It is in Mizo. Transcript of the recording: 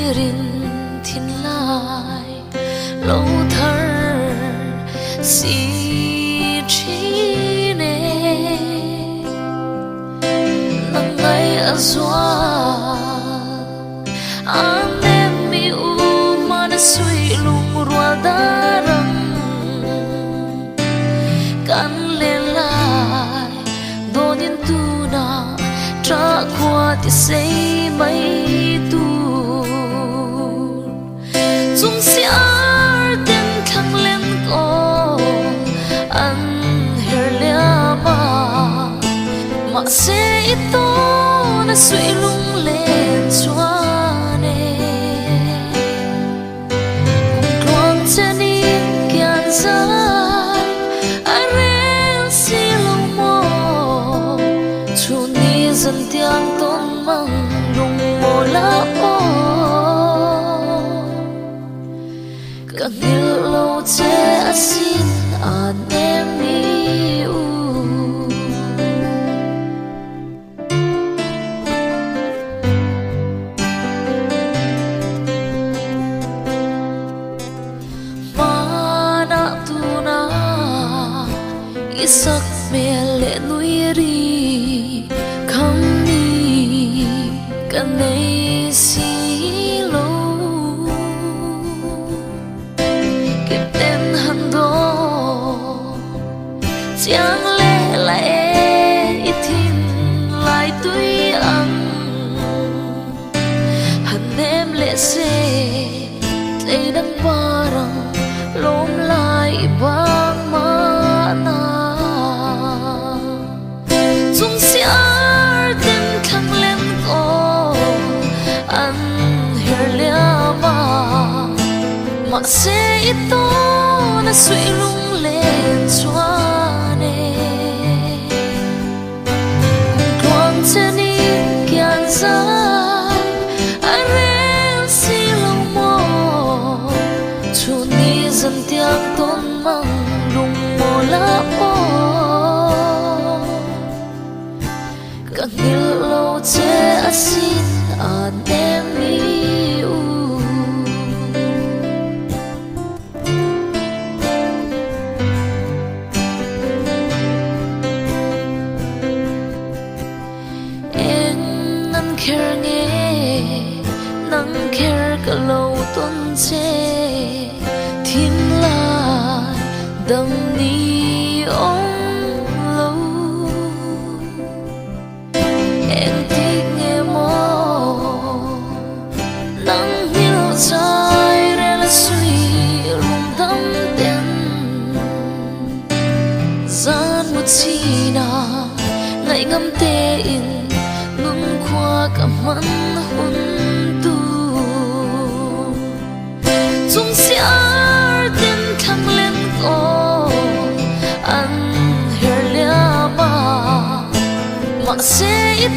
Thlirin thinlai lo thar si thin e. Nang ngai a zual a nem mi u hmana sui lungrual darang kan len lai dawnin tuna tra khua ti sei mai tur. Chung si ar ten thlang len ko an her liam a, mahse i tawn a suih lunglen chuan e. Kum tluang chen in kian zai a rel si lo maw, chhun ni zan tiang tawn mang lung maw la aw. Ka hngilh lo che asin a nem mi u. Hmanah tunah i sak hmel leh nui ri kham ni ka nei si lo. Kip ten han daw chiang leh la e i thin lai tui ang han nem leh se tlei dang parang lawm lai i bang mahna. Chung si ar ten thlang len ko an her liam a, mahse i tawn a suih lunglen chuan e. Kum tluang chen in kian zai a rel si lo maw, chhun ni zan tiang tawn mang lung maw la aw. Ka hngilh lo che asin a nem mi u. Eng an kher nge nang kher ka lo tawn che thinlai dam ni awm lo. Engtik nge maw nang hngilh chai rel a sui lung dam ten zan mu china ngaih ngam tein nun khua ka hman hun tur. Chung si ar ten thlang len ko an her liam a, mahse i